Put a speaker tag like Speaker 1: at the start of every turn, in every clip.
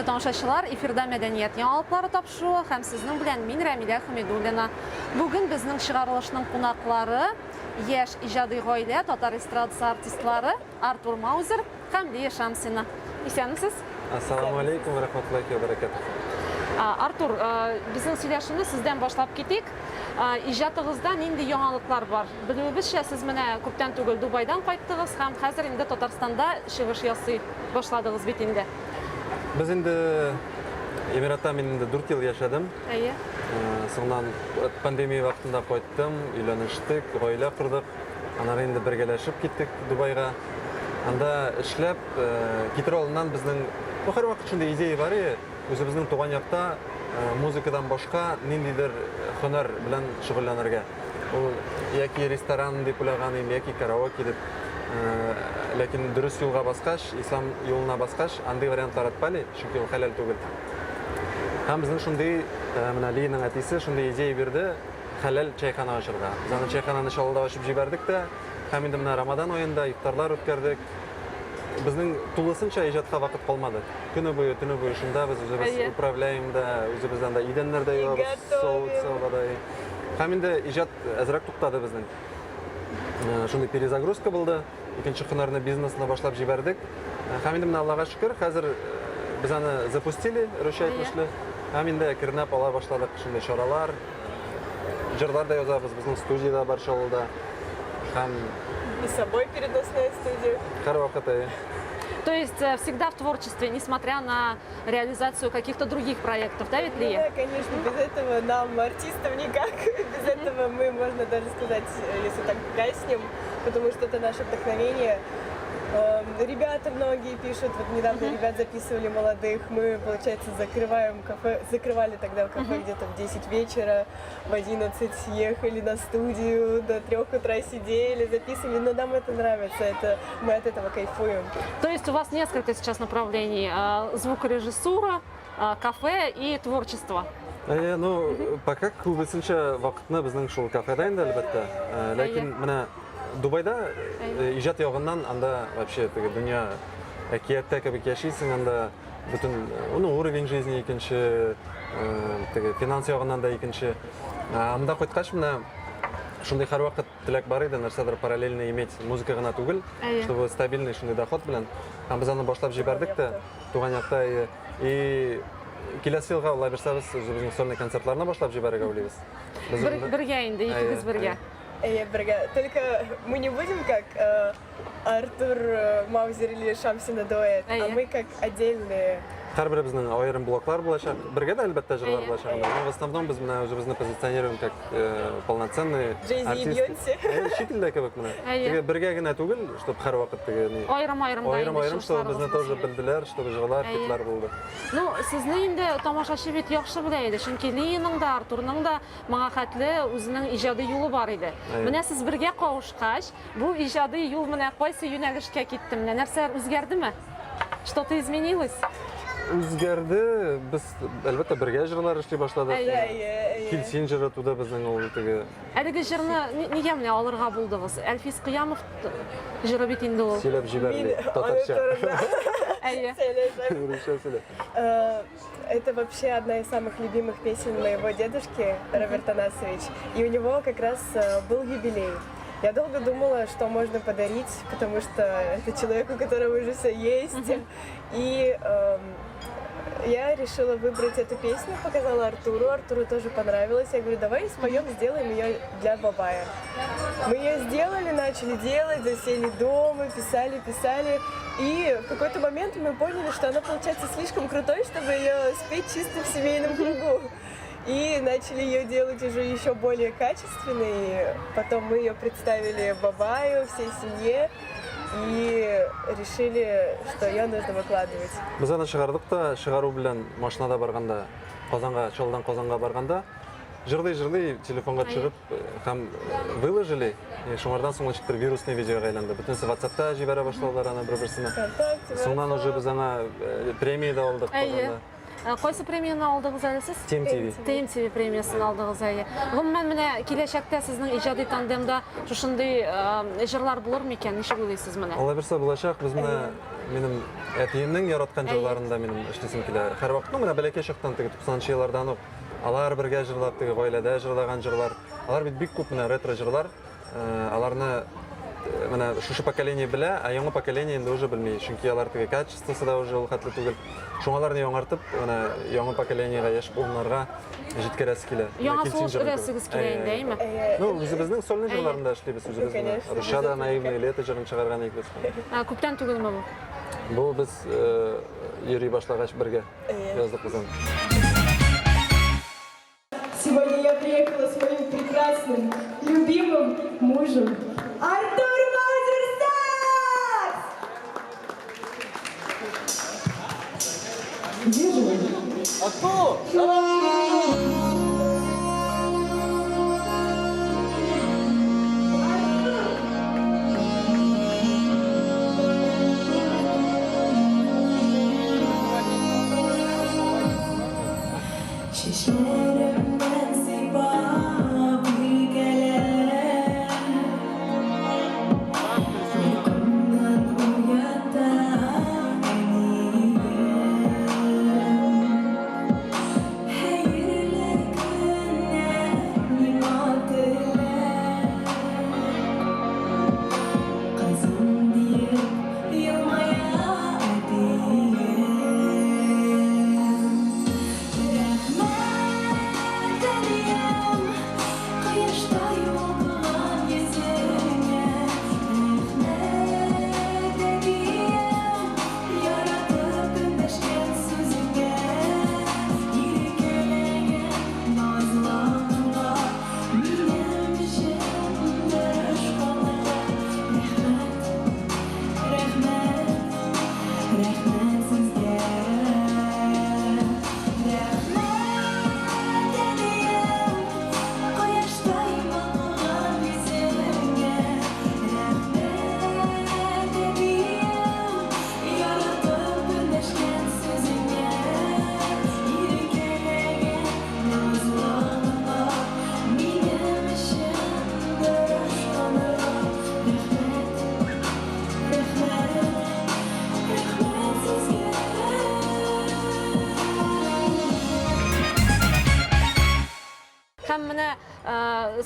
Speaker 1: Хөрмәтле тамашачылар, эфирда мәдәният яңалыклары тапшыруы һәм сезнең белән мин Рәмилә Хәмидуллина. Бүген безнең чыгарылышның кунаклары яшь иҗади гаилә, татар эстрадасы артистлары Артур Маузер һәм Лия Шамсина. Исәнмесез?
Speaker 2: Ассаламу алейкум ва рахматуллахи ва баракатух.
Speaker 1: Артур, безнең сөйләшүне сездән башлап китик. Иҗатыгызда нинди яңалыклар бар? Белүебезчә, сез менә күптән түгел Дубайдан кайттыгыз һәм хәзер инде Татарстанда чыгыш ясый башладыгыз бит инде.
Speaker 2: Без инде Эмиратта мин инде 4 ел яшәдем.
Speaker 1: Әйе.
Speaker 2: Соңыннан пандемия вакытында кайттым, өйләнештек, гаилә кордык. Аннары инде бергәләшеп киттек Дубайга. Анда эшләп, китер алдыннан безнең, ну, һәрвакыт шундый идея бар иде, үзебезнең туган якта музыкадан башка ниндидер һөнәр белән шөгыльләнергә. Ул яки ресторан дип уйлаган идем, яки караоке дип. Ләкин дөрес юлга баскач, ислам юлына баскач, андый вариантлар отпали, чөнки ул хәләл түгел. Һәм безнең шундый, менә Линың әтисе шундый идея бирде, хәләл чәйхана ачырга. Без аны чәйхананы Чаллыда ачып җибәрдек тә, һәм инде менә Рамадан аенда ифтарлар үткәрдек. Безнең тулысынча иҗатка вакыт калмады. Көне буе, төне буе шунда без үзебез управляем да, үзебез анда идәннәр дә юабыз, савыт-саба да. Һәм инде иҗат әзрәк туктады безнең. Шундый перезагрузка булды. Икенче һөнәрне, бизнесны башлап җибәрдек. Һәм инде менә Аллага шөкер, хәзер без аны запустили, русча әйтмешле. Һәм инде әкренләп ала башладык шундый чаралар. Җырлар да язабыз, безнең студия дә бар Чаллыда. Һәм
Speaker 3: И с собой переносная студия.
Speaker 2: Һәрвакыт, әйе.
Speaker 1: То есть всегда в творчестве, несмотря на реализацию каких-то других проектов, да, ведь, Лия?
Speaker 3: Ну да, конечно, без этого нам, артистам, никак. Без этого мы, можно даже сказать, если так гаснем, потому что это наше вдохновение. Ребята многие пишут, вот недавно ребят записывали молодых, мы, получается, закрываем кафе, закрывали тогда кафе где-то в 10 вечера, в 11 ехали на студию, до 3 утра сидели, записывали, но нам это нравится, это, мы от этого кайфуем.
Speaker 1: То есть у вас несколько сейчас направлений: звукорежиссура, кафе и творчество.
Speaker 2: Әйе, ну, пока күбесенчә вакытны безнең шул кафеда инде, әлбәттә. Ләкин менә Дубайда иҗат ягыннан анда вообще теге дөнья, әкияттә кебек яшисең анда, бөтен, ну, уровень жизни икенче, теге финанс ягыннан да икенче. Анда кайткач менә шундый һәрвакыт теләк бар иде, нәрсәдер параллельно иметь, музыка гына түгел, чтобы стабильный шундый доход белән. Һәм без аны башлап җибәрдек тә, туган якта. И киләсе елга, Алла бирсә, без үзебезнең сольный концертларны башлап җибәрергә уйлыйбыз.
Speaker 1: Без бергә инде, икегез бергә.
Speaker 3: Әйе, бергә. Только мы не будем как Артур Маузер или Шамсина дуэт, а мы как отдельные.
Speaker 2: Һәрберебезнең аерым блоклар булачак. Бергә дә, әлбәттә, җырлар булачак. Но в основном без менә үзебезне позиционируем как полноценные
Speaker 3: Джей-Зи и Бейонсе.
Speaker 2: Чит илдә кебек менә. Теге бергә генә түгел, чтобы һәрвакыт теге ни.
Speaker 1: Аерым-аерым
Speaker 2: да. Аерым-аерым, чтобы безне тоже белделәр, чтобы җырлар, хитлар булды.
Speaker 1: Ну, сезне инде тамашачы бит яхшы белә иде, чөнки Линаның да, Артурның да моңа хәтле үзенең иҗади юлы бар иде. Менә сез бергә кавышкач, бу иҗади юл менә кайсы юнәлешкә китте? Менә нәрсәләр үзгәрдеме? Что-то изменилось?
Speaker 2: Үзгәрде. Без, әлбәттә, бергә җырлар эшли башладык.
Speaker 3: Әйе.
Speaker 2: Кил син җыры туды безнең ул теге.
Speaker 1: Әлеге җырны нигә менә алырга булдыгыз? Әлфис Кыямов җыры бит инде ул.
Speaker 2: Сөйләп җибәр, татарча.
Speaker 1: Әйе.
Speaker 2: Русча сөйлә.
Speaker 3: Это вообще одна из самых любимых песен моего дедушки Роберта Насович. И у него как раз был юбилей. Я долго думала, что можно подарить, потому что это человек, у которого уже все есть. И я решила выбрать эту песню, показала Артуру. Артуру тоже понравилось. Я говорю: «Давай споем, сделаем ее для бабая». Мы ее сделали, начали делать, засели дома, писали, писали. И в какой-то момент мы поняли, что она получается слишком крутой, чтобы ее спеть чисто в семейном кругу. И начали ее делать уже еще более качественной. Потом мы ее представили бабаю, всей семье. И решили, что ее нужно выкладывать.
Speaker 2: Без аны чыгардык та, чыгару белән машинада барганда, Казанга, Чаллыдан Казанга барганда, җырлый-җырлый телефонга төшереп һәм выложили. И шуңардан соң ничектер вирусный видеога әйләнде. Бөтенесе WhatsAppта җибәрә башладылар аны бер-берсенә.
Speaker 3: ВКонтакте.
Speaker 2: Соңыннан уже без аңа премия дә алдык Казанда.
Speaker 1: Кайсы премияне алдыгыз әле сез?
Speaker 2: TMTV.
Speaker 1: TMTV премиясен алдыгыз, әйе. Гомумән, менә киләчәктә сезнең иҗади тандемда шушындый җырлар булыр микән? Ничек уйлыйсыз менә?
Speaker 2: Алла бирсә, булачак. Без менә минем әтиемнең яраткан җырларын да минем эшлисем килә. Һәрвакыт, ну, менә бәләкәй чактан теге 90 еллардан ук алар бергә җырлап, теге гаиләдә җырлаган җырлар. Алар бит бик күп менә ретро җырлар. Аларны менә шушы поколение белә, ә яңа поколение инде уже белми, чөнки алар теге качествосы да уже ул хәтле түгел. Шуңа аларны яңартып, менә яңа поколениегә, яшь буыннарга җиткерәсе килә.
Speaker 1: Яңа сулыш өрәсегез килә инде, әйме?
Speaker 2: Ну, үзебезнең сольный җырларын да эшлибез үзебез. Русча да «Наивное лето» җырын чыгарган идек без.
Speaker 1: Күптән түгелме бу?
Speaker 2: Бу без йөри башлагач бергә яздык без аны.
Speaker 3: Сегодня я приехала с моим прекрасным, любимым мужем Артур Маузерсакс! Где же он?
Speaker 2: Артур!
Speaker 4: Чәчләремнән сыйпап иркәләп, Йокымнан уята әнием. Хәерле көннәр миңа теләп, Кызым диеп елмая әтием. Рәхмәт, әнием, кояштай балкыган йөзеңә. Рәхмәт, әнием, яратып эндәшкән сүзеңә. Иркәләгән назларыңа, минем өчен тырышканыңа. Рәхмәт, рәхмәт, рәхмәт сезгә. Рәхмәт, әнием, кояштай балкыган йөзеңә. Рәхмәт, әнием, яратып эндәшкән сүзеңә. Иркәләгән назларыңа, минем өчен тырышканыңа. Рәхмәт, рәхмәт, рәхмәт сезгә.
Speaker 1: Һәм менә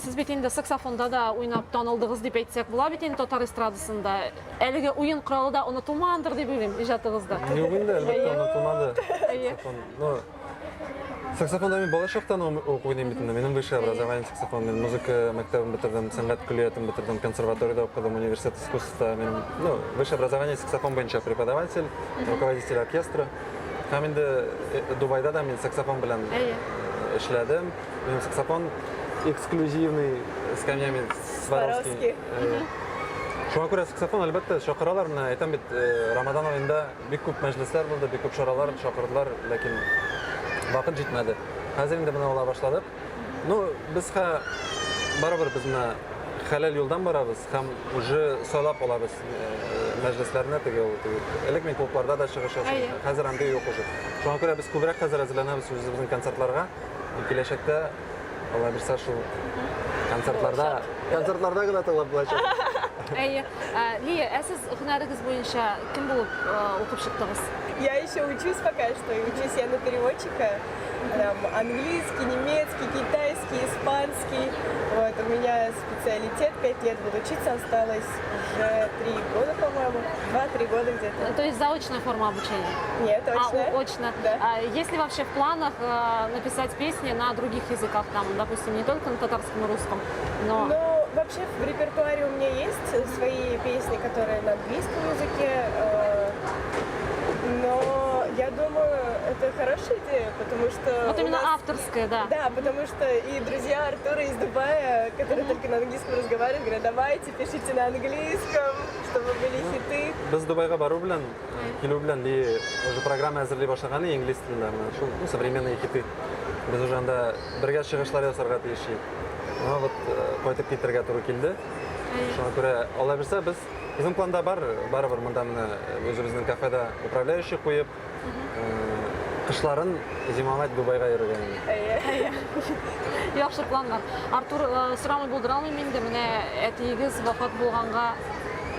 Speaker 1: сез бит инде саксофонда да уйнап танылдыгыз дип әйтсәк була бит инде татар эстрадасында. Әлеге уен коралы да онытылмагандыр дип уйлыйм иҗатыгызда.
Speaker 2: Юк инде, әлбәттә, онытылмады. Саксофон. Ну, саксофонда мин бала чактан ук уйныйм бит инде. Минем высшее образование саксофон. Мин музыка мәктәбен бетердем, сәнгать көллиятен бетердем, консерваториядә укыдым, университет искусства. Минем, ну, высшее образование саксофон буенча преподаватель, руководитель оркестра. Һәм инде Дубайда да мин саксофон белән эшләдем. Минем саксофон эксклюзивный с камнями Сваровски.
Speaker 3: Сваровски.
Speaker 2: Шуңа күрә саксофон, әлбәттә, чакыралар. Менә әйтәм бит, Рамадан аенда бик күп мәҗлесләр булды, бик күп чаралар чакырдылар, ләкин вакыт җитмәде. Хәзер инде менә ала башладык. Ну, без ха барыбер без менә хәләл юлдан барабыз һәм уже сайлап алабыз мәҗлесләрне теге ул теге. Элек мин клубларда да чыгыш ясадым. Хәзер андый юк уже. Шуңа күрә без күбрәк хәзер әзерләнәбез үзебезнең концертларга. Киләчәктә Алла бирсә шул концертларда, концертларда гына тыңлап булачак.
Speaker 1: Әйе. Лия, ә сез һөнәрегез буенча кем булып укып чыктыгыз?
Speaker 3: Я еще учусь пока что, и учусь я на переводчика. Там английский, немецкий, китайский, испанский. Вот, у меня специалитет, 5 лет буду учиться, осталось уже 3 года, по-моему, 2-3 года где-то.
Speaker 1: То есть заочная форма обучения?
Speaker 3: Нет, очная.
Speaker 1: А, очно.
Speaker 3: Да.
Speaker 1: А есть ли вообще в планах написать песни на других языках, там, допустим, не только на татарском и русском, но...
Speaker 3: Ну, вообще в репертуаре у меня есть свои песни, которые на английском языке, но я думаю, это хорошая идея, потому что
Speaker 1: Вот
Speaker 3: у
Speaker 1: именно
Speaker 3: нас
Speaker 1: авторская, да.
Speaker 3: Да, потому что и друзья Артура из Дубая, которые только на английском разговаривают, говорят: «Давайте, пишите на английском, чтобы были хиты».
Speaker 2: Без Дубайга бару белән, килү белән Ли уже программа әзерли башлаган инглиз телендә, менә шул, ну, современные хиты. Без уже анда бергә чыгышлар ясарга тиеш идек. Ну, вот кайтып китәргә туры килде. Шуңа күрә, Алла бирсә, без безнең планда бар, барыбер монда менә үзебезнең кафеда управляющий куеп, кышларын зимовать Дубайга йөрергә инде.
Speaker 1: Яхшы планнар. Артур, сорамый булдыра алмыйм инде, менә әтиегез вафат булганга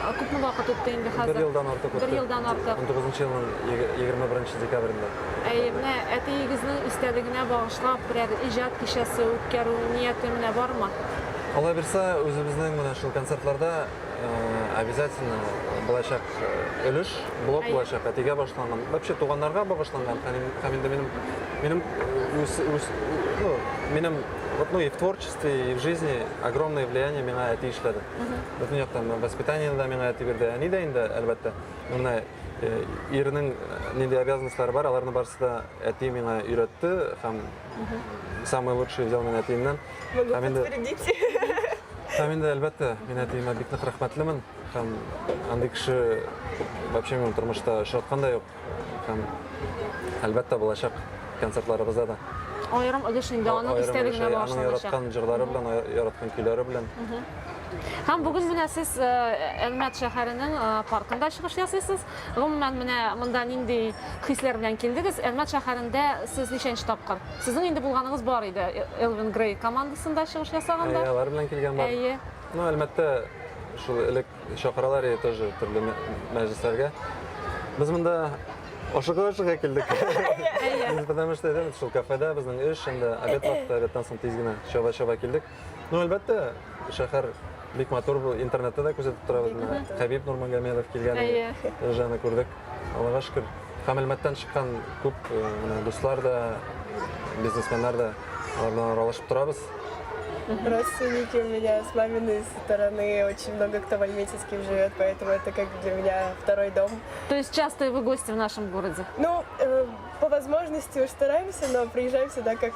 Speaker 1: Күпме вакыт үтте инде хәзер?
Speaker 2: Бер елдан артык үтте.
Speaker 1: Бер елдан артык.
Speaker 2: 19 елның 21 декабрендә.
Speaker 1: Әйе, менә әтиегезнең истәлегенә багышлап берәр иҗат кичәсе үткәрү нияте менә бармы?
Speaker 2: Алла бирсә, үзебезнең менә шул концертларда обязательно булачак өлеш, блок булачак, әтигә багышланган, вообще туганнарга багышланган һәм инде минем минем үз үз ну, минем вот, ну и в творчестве, и в жизни огромное влияние миңа әти эшләде. Бөтен яктан воспитание да миңа әти бирде, әни дә инде, әлбәттә. Менә ирнең нинди обязанностьлары бар, аларны барысы да әти миңа өйрәтте һәм самый лучший взял мин әтиемнән.
Speaker 3: Могу подтвердить.
Speaker 2: Һәм инде, әлбәттә, мин әтиемә бик нык рәхмәтлемен. Һәм андый кеше вообще минем тормышта очраткан да юк. Һәм әлбәттә булачак концертларыбызда да.
Speaker 1: Аерым өлеш инде аның истәлегенә багышланачак.
Speaker 2: Аның яраткан җырлары белән, яраткан көйләре белән.
Speaker 1: Һәм бүген менә сез Әлмәт шәһәренең паркында чыгыш ясыйсыз. Гомумән, менә монда нинди хисләр белән килдегез? Әлмәт шәһәрендә сез ничәнче тапкыр? Сезнең инде булганыгыз бар иде Элвин Грей командасында чыгыш ясаганда.
Speaker 2: Әйе, алар белән килгән бар.
Speaker 1: Әйе.
Speaker 2: Ну, Әлмәттә шул элек чакыралар иде тоже төрле мәҗлесләргә. Без монда ашыга-ашыга килдек. Без потому что әйтәбез, шул кафеда безнең эш, инде обед вакыты, обедтан соң тиз генә чаба-чаба килдек. Ну, әлбәттә, шәһәр бик матур, бу интернетта да күзәтеп торабыз. Менә Хәбиб Нурмагомедов килгән иде. Тоже күрдек. Аллага шөкер. Һәм Әлмәттән чыккан күп менә дуслар да, бизнесменнар да, алар белән аралашып торабыз.
Speaker 3: Родственники у меня с маминой стороны, очень много кто в Альметьевске живет, поэтому это как для меня второй дом.
Speaker 1: То есть часто вы гости в нашем городе?
Speaker 3: Ну, по возможности уж стараемся, но приезжаем сюда как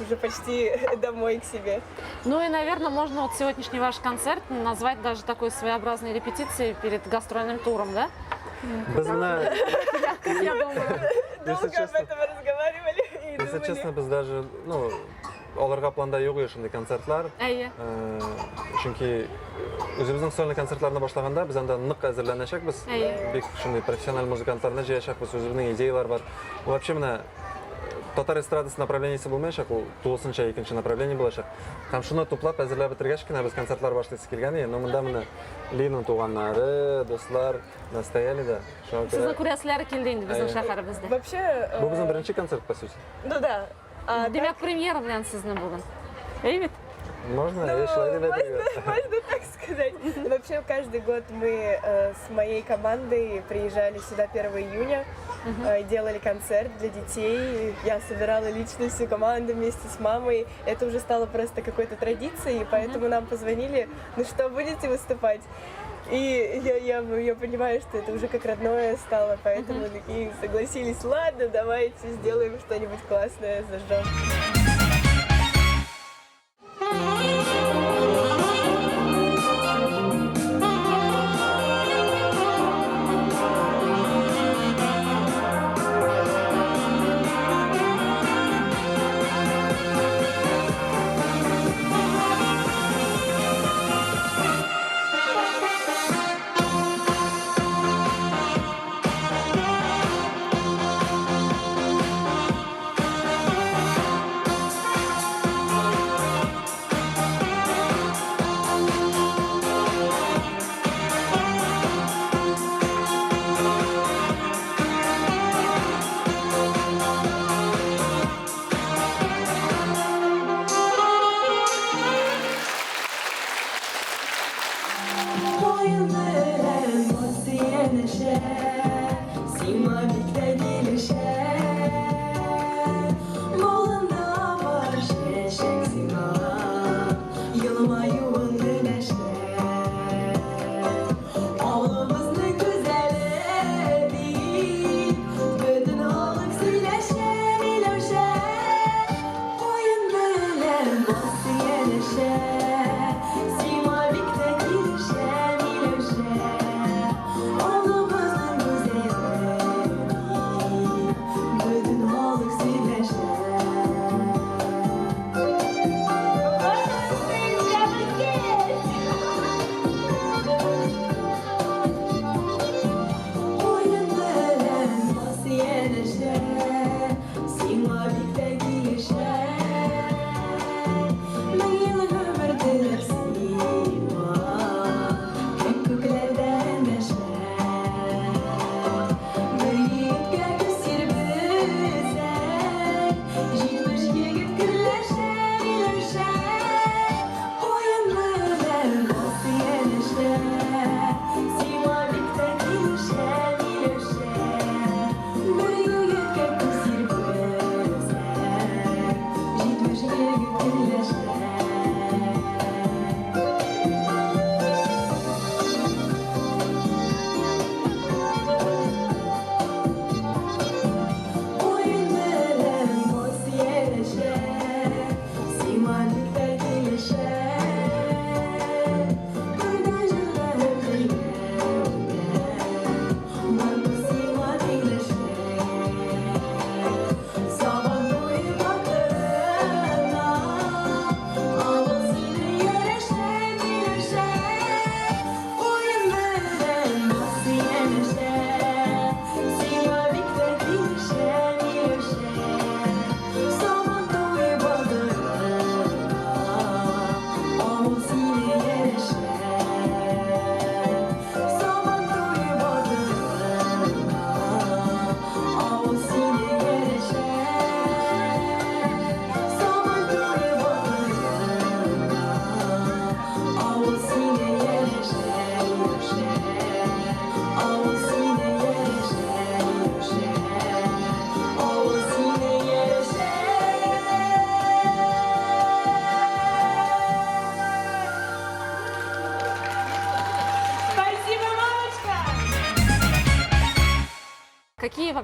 Speaker 3: уже почти домой к себе.
Speaker 1: Ну и, наверное, можно вот сегодняшний ваш концерт назвать даже такой своеобразной репетицией перед гастрольным туром, да?
Speaker 2: Без менә,
Speaker 1: Я думаю.
Speaker 2: если
Speaker 3: Долго об
Speaker 2: честно,
Speaker 3: этом разговаривали и
Speaker 2: если
Speaker 3: думали.
Speaker 2: честно, без даже, ну, аларга планда юк иде шундый концертлар.
Speaker 1: Әйе.
Speaker 2: Чөнки үзебезнең сольный концертларны башлаганда без анда нык әзерләнәчәкбез.
Speaker 1: Әйе.
Speaker 2: Бик шундый профессиональ музыкантларны җыячакбыз, үзебезнең идеялар бар. Вообще менә татар эстрадасы направлениесе булмаячак, ул тулысынча икенче направление булачак. Һәм шуны туплап әзерләп бетергәч кенә без концертлар башлыйсы килгән иде. Но монда менә Линың туганнары, дуслар настояли да. Шуңа
Speaker 1: Сезне
Speaker 2: күрә
Speaker 1: күрәселәре килде инде безнең
Speaker 2: Әйе.
Speaker 1: шәһәребездә.
Speaker 3: Вообще,
Speaker 2: бу безнең беренче концерт, по сути.
Speaker 3: ну да. А
Speaker 1: Димәк, премьера белән сезне бүген. Әйе бит?
Speaker 2: Можно?
Speaker 3: Ну,
Speaker 2: Я шулай дип әйтергә.
Speaker 3: можно так сказать. Вообще, каждый год мы с моей командой приезжали сюда 1 июня, делали концерт для детей. Я собирала лично всю команду вместе с мамой. Это уже стало просто какой-то традицией, и поэтому нам позвонили, ну что, будете выступать? И я понимаю, что это уже как родное стало, поэтому такие согласились, ладно, давайте сделаем что-нибудь классное, зажжем.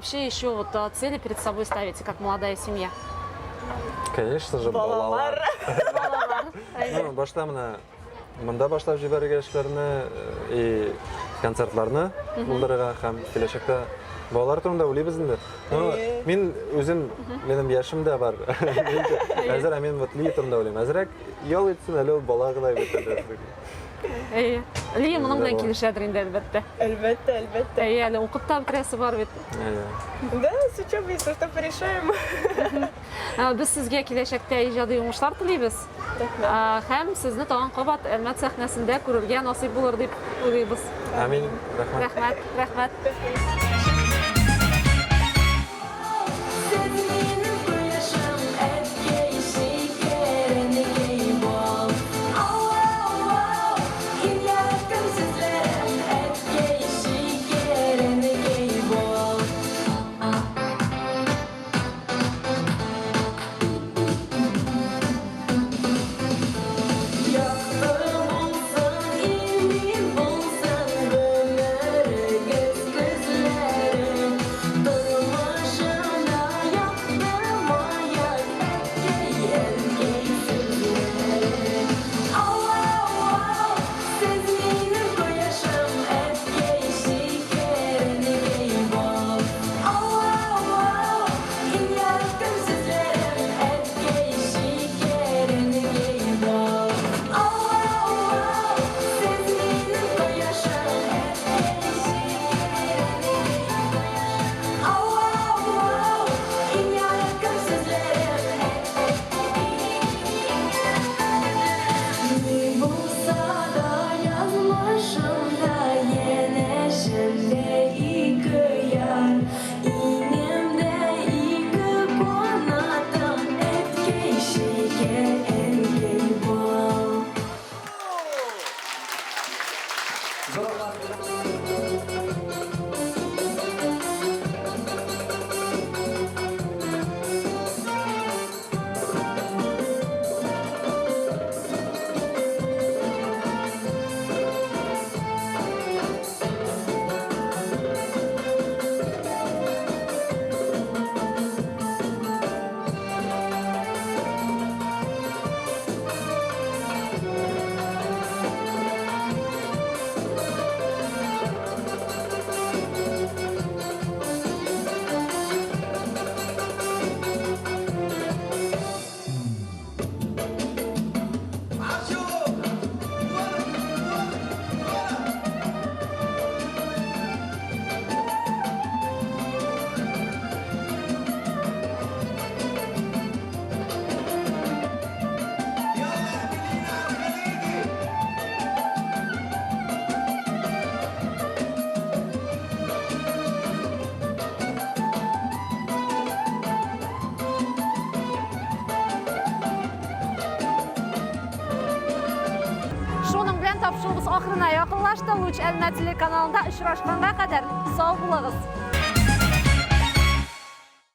Speaker 1: вообще еще вот цели перед собой ставите, как молодая семья?
Speaker 2: Конечно же, балалар.
Speaker 1: Балалар.
Speaker 2: Ну, башта менә монда башлап җибәрергә эшләрне э, и концертларны булдырырга һәм киләчәктә балалар турында уйлыйбыз инде. Ну, мин үзем, минем яшем дә бар. Әзер, ә мин вот Ли турында уйлыйм. Әзрәк ял итсен әле ул бала гына бит әле.
Speaker 1: Әйе. Лия моның белән килешәдер инде, әлбәттә.
Speaker 3: Әлбәттә, әлбәттә.
Speaker 1: Әйе, әле укып та бетерәсе бар бит.
Speaker 2: Әйе.
Speaker 3: Да, с учебой, если что, порешаем.
Speaker 1: Без сезгә киләчәктә иҗади уңышлар телибез.
Speaker 3: Рәхмәт.
Speaker 1: Һәм сезне тагын кабат Әлмәт сәхнәсендә күрергә насыйп булыр дип уйлыйбыз.
Speaker 2: Амин. Рәхмәт.
Speaker 1: Рәхмәт, рәхмәт.
Speaker 4: Сез минем кояшым, әткәй, шикәр, әнекәй, бал. Ау-ау-ау, иң яраткан сүзләрем, әткәй, шикәр, әнекәй, бал. Якты булсын, имин булсын гомерегез көзләре. Тормышымда якты маяк, әткәй, әнкәй сүзләре. Ау-ау-ау, сез минем кояшым, әткәй, шикәр, әнкәй, бал. Ау-ау-ау, иң яраткан сүзләрем, әткәй, шикәр, әнкәй, бал. Ау-ау-ау, сез минем кояшым, әткәй, шикәр, әнкәй, Ау-ау-ау, иң яраткан сүзләрем, Ни булса да язмышымда янәшәмдә ике яр, иңемдә ике канатым, әткәй шикәр, әнкәй бал.
Speaker 1: Шуның белән тапшыруыбыз ахырына якынлашты. Луч Әлмәт телеканалында очрашканга кадәр сау булыгыз.